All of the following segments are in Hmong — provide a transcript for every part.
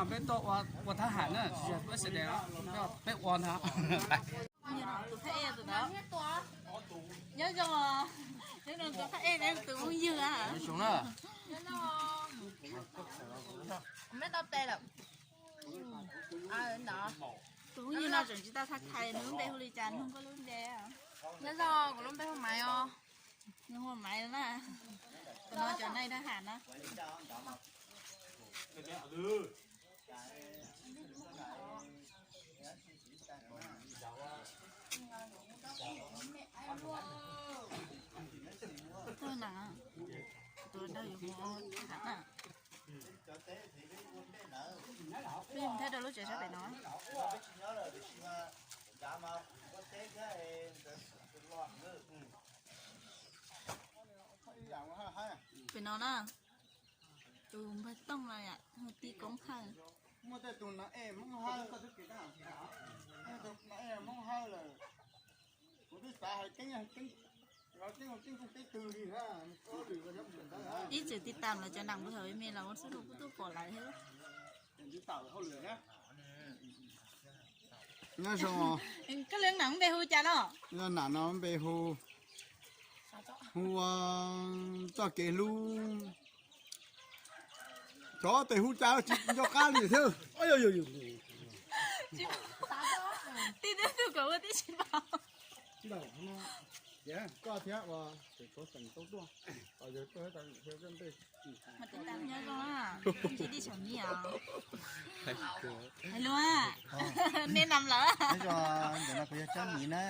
Peb tuaj ua thab ham na, peb xav de, peb ua ntag. Tus thab ej tus ntawd. Nyob zoo, nyob zoo tus thab ej neb tus phooj ywg a. Nyob zoo na. Kuv meb tau tes lawm. Tus phooj ywg no tseem tsis tau txhais nws lub npe hu li cas, nug koj lub npe. Nyob zoo, kuv lub npe hu Maiv os. Nws hu Maiv na. Tus no cov neeg thab ham na. Tug na, tus dag yus hu ham na. Peb mus thaij rau lub tsev sab pem no. Pem no na, tus npawg Tooj no yom, hu tij Koob Hawj. Muaj tej tus no es Hmoob Hawj, no es Hmoob Hawj lawm. Kuv twb xav hais Keeb, Keeb, Keeb, Keeb twg li na. Ib txwm tiv tam los cov nam npawg hauv me los ua xub rau kuj tuaj pom lawm thiab. Nyob zoo. Koj lub nam npe hu cas no? Yog nam no npe hu, hu ua Txoj Kev Hlub. Cov tes hu cas tsis nco qab li thiab. Tib tug kom ua tib tsis paub. Koj thiab ua, tshuav xeem tau tuaj. Nyob zoo, tsis tij tsam mi os. Hais lus, nej nam lawm. Nyob zoo, ntawm no kuv yog Tsab Mis na.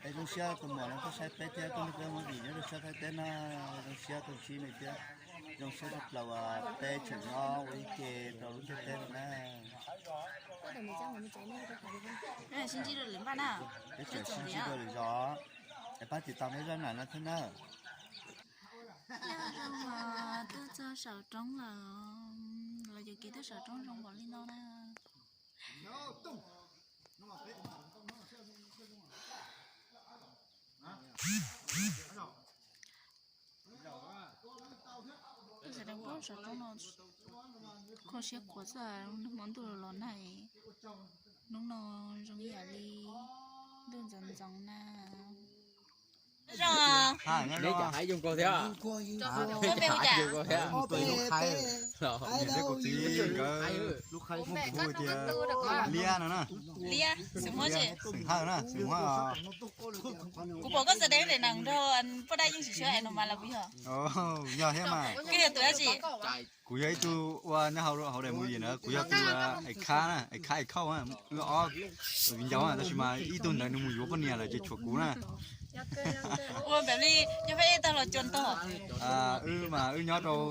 Es zoo siab tus muam no tuaj saib peb thiab tuaj nrog peb mus vim nyob rau sab Thaib teb na. Zoo siab tuaj ntsib nej thiab. Zoo siab tshaj plaws uas peb tseem nyob ua ib ke rau lub ntiaj teb no na. Peb tseem sib ntsib dua lwm zos, es pab tiv tam peb zaj nam no thiab na. Nyob zoo, twb txog saum roob lawm, los yus kev twb saum roob zoo npaum li no na. Sawv daws pom saum roob no kho siab khuav xwb, hmo ntuj los los nag, hnub no zoo ib yam li ntuj ntxoov ntxoov na. Neb cov hais zoo nkauj thiab. Zoo nkauj thiab. Niam thiab kuv txiv nkawd muab kuv hu tias Liab no na. Liab, xeem Hawj na, xeem Hawj os. Kuv pom koj txawm de daim nees nrog poj dab yeej tsis sua es no mas los kuv yog. Yog thiab mas. Koj yog tus dab tsi? Kuv yog ib tug ua nyob hauv daim movie ntawd, kuv yog tus Ev Khab na, Ev Khab Ev Khauj na, wb ob viv ncaus, tab sis mas ib tug ntawd nws mus yuav poj niam lawm ces tshuav kuv na. Ua npam li yog phab ej tog los cuag tog. Wb mas wb nyob rau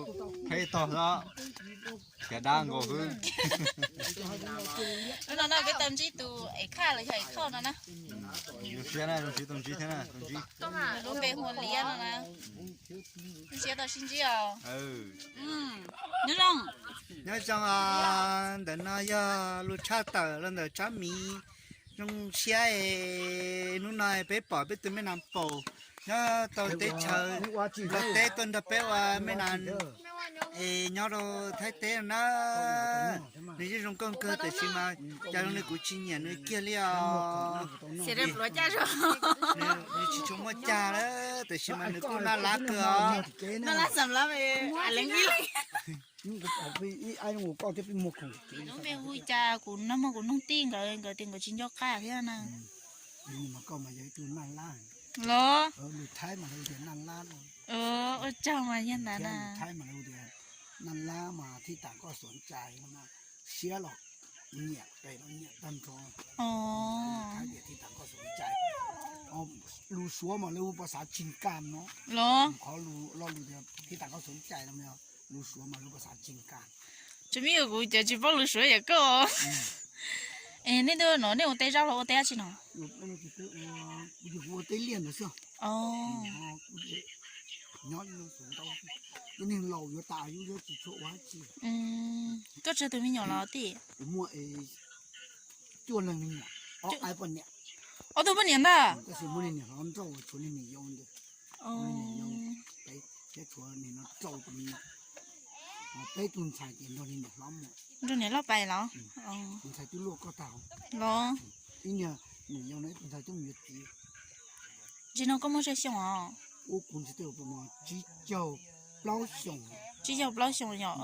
phab ej tog xwb, khiav dab nkaus xwb. Hnub no no peb tau ntsib tus Ev Khab los yog Ev Khauj no na. Zoo siab na, zoo siab tau ntsib thiab na, tau ntsib. Nws lub npe hu ua Liab no na. Zoo siab tau sib ntsib os. Nyob zoo. Nyob zoo, ntawm no yog lus tshaj tawm los ntawm Tsab Mis. Zoo siab es hnub no peb pom peb tus me nam paum nyob tau teb chaws Nplog teb tuaj nrog peb ua me nam es nyob rau Thaib teb no na. Nws yeej zoo nkauj kawg tiam sis mas cas zoo li kuv tsis nyiam nws kiag li os. Nws tsis tshua muaj cag lawm tiam sis mas nws kuj naj lab kawg os. Lub npe hu cas kuv nag hmo kuv nug tij nkawd, nkawd tias nkawd tsis nco qab thiab na. Los, ua tsaug mas yog ntawd na. Siab los nyiam, nyiam tag nrho. Lus Suav mas lawv hu pas xav tsis kas no. Los, qhov lo lus tias thib tas koj xav cai no, lus Suav mas lawv pas xav tsis kas. Tsis mi kuv cov tsis paub lus Suav yam koj. Es nej tuaj no nej ua teb zaub los ua teb dab tsi no? Kuv ua teb liaj ntawd xwb. Nyob li no xwb ntau, cov neeg laus yuav tas yus yuav tsis tshua ua dab tsi. Koj tshuav tus me nyuam los tij? Kuv muaj cuaj leeg me nyuam, ob poj niam. Ob tug poj niam ntag. Tab sis muaj niag niam hlob nrauj, tshuav niag niam yau ntawd. Niam yau, thiab tshuav niag no rau tus me nyuam. Peb tus ntxhais ces nrog niam hlob mus. Nrog niam hlob pais los? Tus ntxhais twb luaj koj tag. Los? Ib niag nws yau no ib tus ntxhais twb mus yuav txiv. Ntsis no koj muaj tsawg xyoo os? Ub, kuv ntxhais twb mus tsib caug plaub xyoos. Tsib caug plaub xyoos yom.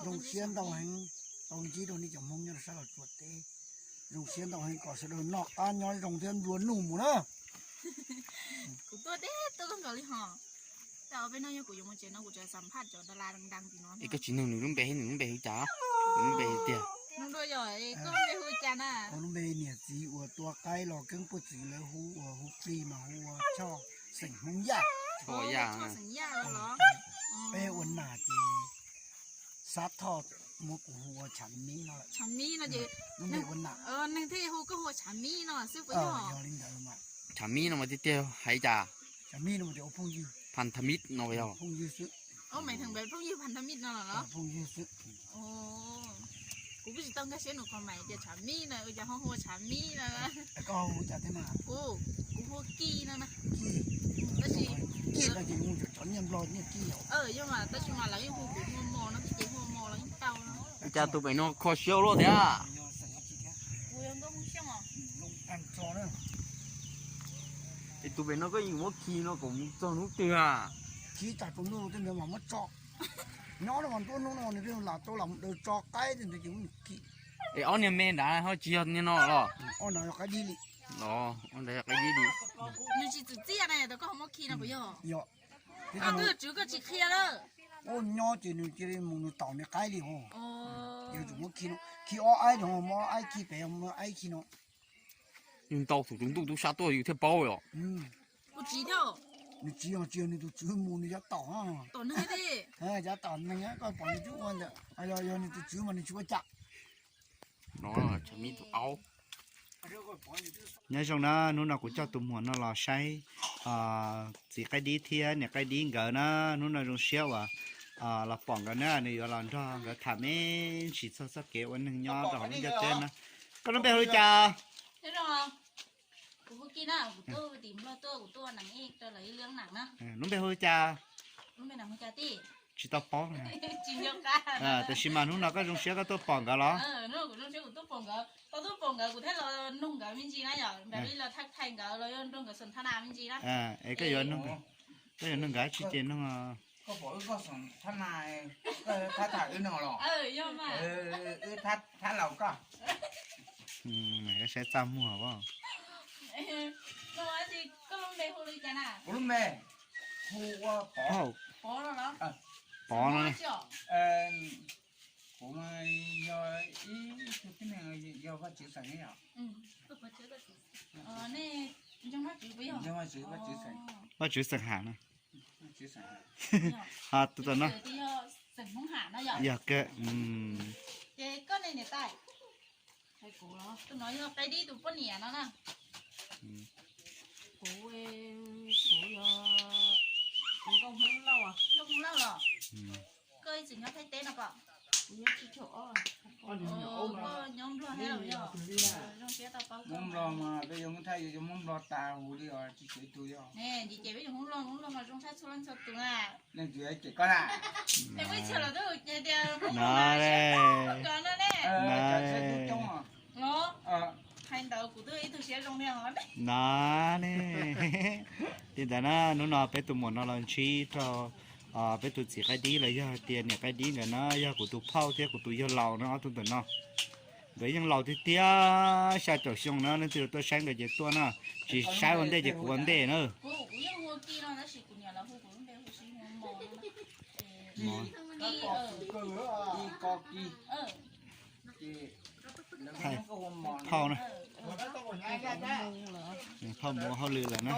Zoo siab ntau heev, tau ntsib rau nej cov Hmoob nyob rau sab Los Tsuas teb. Zoo siab ntau heev kom sawv daws noj qab nyob zoo thiab nplua nuj mus na. Kuv tuaj deb tuaj kawg nkaus li hos. Tau peb no yog kuv yuav mus tsev no kuv tseem xam phaj cov das las dees dees tim no. Es koj tsis nug nws lub npe, nws lub npe hu cas? Nws lub npe tiag. Nug dua yog koj lub npe hu cas na? Ua lub npe niam txiv uas tua qaib los keeb puj txwv lawv hu ua hu plig mas hu ua Choj xeem Hmoob Yaj. Choj xeem Yaj los? Peb ua nam ces Xab Thoj muab kuv hu ua Tshav Mib no lawm. Tshav Mib no ces lub npe ua nam. Neeg thiaj hu koj hu ua Tshav Mib no xwb puas yog? Yog li ntawd mas. Tshav Mib no mas tiag tiag hais cas? Tshav Mib no mas tias ua phooj ywg. Phan Tha Mib no yog? Phooj ywg xwb. Ub, Maiv Theem npawg phooj ywg Phan Tha Mib no los? Phooj ywg xwb. Kuv kuj tsis tau nkag siab nws qhov Maiv tias Tshav Mib no, ua cas ho hu ua Tshav Mib no? Koj hu cas thiab mas? Kuv, kuv hu Kij no na. Kij. Tab sis Kij no ces mus cov nyiaj Nplog nyiaj Kij os. Yog mas, tab sis mas lawv yeej hu kuv hu ua Mos no thiab ces hu ua Mos los yeej tau no. Cas tus pem no kho siab luaj thiab? Kuv yog Nkauj Hmoob Xyooj os. Es tus pem no koj yeej muab khi no kom mus txog hnub twg a? Khi tas tsaus ntuj tej ntawd mas muab tso. Nyob no mas nruab hnub no nws lam tau lam daws tso qaib tej ntawd ces muab khi. Es ob niag me nrad ho tsis yog niag no los? Ob no yog qaib dib li. Los, ob nrad yog qaib dib li. Nws tsis txwm txiaj na, tau koj muab khi no puas yog? Yog. Koj twb yog tswv koj tsis qhia lawm. Ua nyob ces nws cia li mus nws taum niag qaib li hos. Ces yuav tsum muab khi no, khi ob aib no, muab ob aib khi pem, muab aib khi no. Yus ntaus thaum tsaus ntuj tub sab tuaj yus thiaj paub os. Kuv tsiv thiab. Nws tsiv os, tsis yog nws tus tswv mus nws yuav tom. Tom neeg, yav tom neeg koj pom nws twb ua ntawm, yog nws tus tswv mas nws tsis ua cas. No, Tshav Mib tus aub. Nyob zoo na, hnub no kuv coj tus muam no los saib txiv qaib dib thiab niam qaib dib nkawd na. Hnub no zoo siab uas los pom nkawd na, nws yuav los nrog nkawd tham me ntsis txog txoj kev ua neeg nyob rau hauv lub ntiaj teb na. Koj lub npe hu li cas? Kuv hu Kij na, kuv tuaj tim Nplog tuaj, kuv tuaj nees ib rau lawv ib lub nees na. Lub npe hu li cas? Lub npe hu cas tij? Tsis tau paub na. Tsis nco qab. Tab sis mas hnub no koj zoo siab koj tuaj pom nkawd los? Hnub no kuv zoo siab kuv tuaj pom nkawd, tau tuaj pom nkawd kuv thiaj los nug nkawd me ntsis na yom, nkawd li los thaj thaj nkawd los yuav nrog nkawd xom thab nas me ntsis na. Es koj yuav nug, koj yuav nug nkawd tsis ces nug. Koj pom wb koj xom thab nas, koj thab tham wb no los? Wb thab laus koj. Saib txaj muag as. Kuv lub npe hu ua Pov. Pov no, kuv yog ib tug tib neeg yog Vaj Tswv xeem yom. Vaj Tswv, Vaj Tswv xeem. Vaj Tswv xeem Ham na. Tus tom no yog koj. Tus no yog Qaib Dib tus poj niam no na. Kuv, kuv yog Nkauj Hmoob Lauj, Nkauj Hmoob Lauj los? Koj ib txwm nyob Thaib teb no pom? Kuv yog tsib caug ob. Koj nyob Nplog thiab los yog? Zoo siab tau paub koj. Hmoob Nplog mas peb yog Hmoob Thaib yuav yog Hmoob Nplog tas hu li os, tsib caug ib tug yog. Ntxim ces peb yog Hmoob Nplog, Hmoob Nplog mas zoo tshaj txhua leej txhua tus na. Leej twg ces koj na? Es peb txhia los twb hais tias Hmoob Nplog mas siab kawg no ne. Los, hais ntawd kuv twb ib tug siab zoo li os. No ne. Li ntawd na, hnub no peb tus muam no los ntsib rau peb tus txiv Qaib Dib los yog hais tias niam Qaib Dib nkawd na, yog kuv tus phauj thiab kuv tus yawg laus na, ob tug ntawm no. Nkawd yeej laus tiag tiag, xya caum xyoo na, leej twg tuaj saib nkawd ces tuaj na, tsis saib ua ntej ces kuv ua ntej na. Phauj na, phauj mus ua hauj lwm lawm na.